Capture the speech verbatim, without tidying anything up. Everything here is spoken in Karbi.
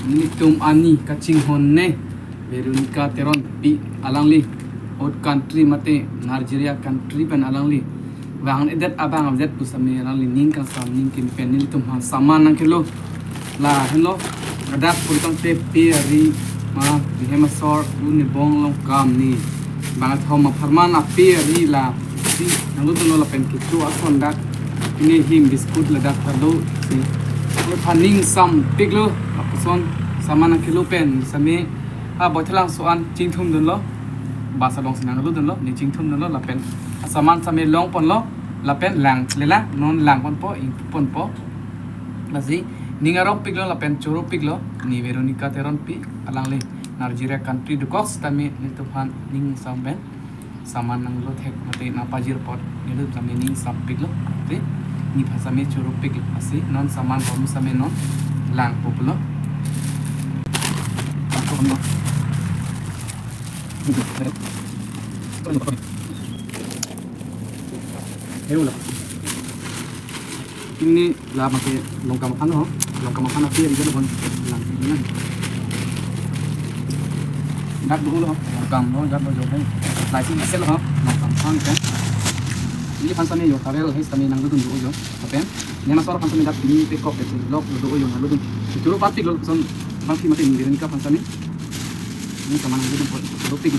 Nelitum ani kachinghon ne Veronica Teronpi alangli, out country mate Nigeria country pen alangli vang-edet abang avedet pu sitame alangli ning kangsam ning kim pen nelitum aphan saman nangkelo. Lahenlo, adak pulitang te pe ari ma, ne hem asor, ne bong along kam ne bang athom apharman ape ari lasi nanglo dunlo lapen kecho ason dak, ne him biscuit ladak ta do si. Aphan ning sampiklo, lapuson saman nangkelo pen sitame, ha Boithalangso an chingthum dunlo, bus along si nanglo dunlo, ne chingthum dunlo lapen asaman sitame longponlo, lapen lang lela non langponpo, ingponpo. Lasi ning aropiklo lapen choropiklo, ne Veronica Teronpi alangli Nigeria country dokok sitame nelitum aphan ning sam pen saman nanglo thek mate nangpajir apot nelitum sitame ning sampiklo, te nephan sitame choropiklo, lasi non saman rom sitame non langpo pulo. Heulo. Ini la make longkam aphan ho, longkam aphan ape ari jalo bon lang ini. Dak dolo ho, longkam lo, dak lo jo hai. Laisi sel ho, longkam aphan kan. Nephan sitame yo travel hai sitame nanglo dun do jo. Apen ne hem asor aphan sitame dak ini tekok ke lok do jo nanglo dun. Choro party lo son bangsi mate ne Veronica aphan sitame. Ne saman nanglo dun po, choro party.